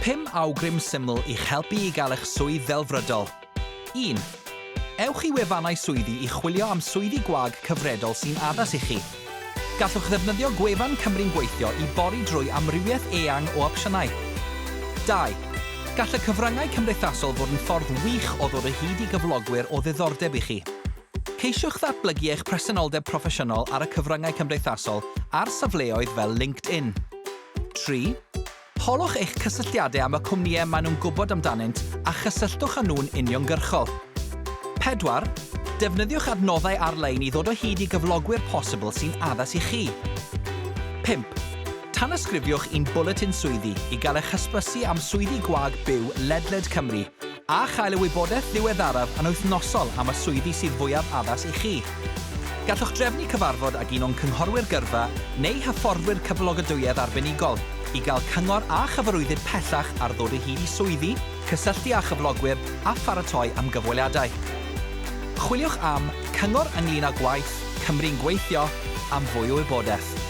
Pum awgrym syml i'ch helpu i gael eich swydd ddelfrydol. 1. Ewch i wefannau swyddi i chwilio am swyddi gwag cyfredol sy'n addas i chi. Gallwch ddefnyddio gwefan Cymru'n Gweithio i bori drwy amrywiaeth eang o opsiynau. 2. Gall y cyfryngau cymdeithasol fod yn ffordd wych o ddod o hyd i gyflogwyr o ddiddordeb i chi. Ceisiwch ddatblygu eich presenoldeb proffesiynol ar y cyfryngau cymdeithasol ar safleoedd fel LinkedIn. 3. Holwch eich cysylltiadau am y cwmnïau maen nhw'n gwybod amdanynt a chysylltwch â nhw'n uniongyrchol. 4. Defnyddiwch adnoddau ar-lein i ddod o hyd i gyflogwyr posibl sy'n addas i chi. 5. Tanysgrifiwch i'n bwletin swyddi i gael eich hysbysu am swyddi gwag byw ledled Cymru a chael y wybodaeth ddiweddaraf yn wythnosol am y swyddi sydd fwyaf addas i chi. Gallwch drefnu cyfarfod ag un o'n cynghorwyr gyrfa neu hyfforddwyr cyflogadwyedd arbenigol i gael cyngor a chyfarwyddyd pellach ar ddod o hyd i swyddi, cysylltu â chyflogwyr a pharatoi am gyfweliadau. Chwiliwch am 'Cyngor ynglŷn â gwaith, Cymru'n Gweithio' am fwy o wybodaeth.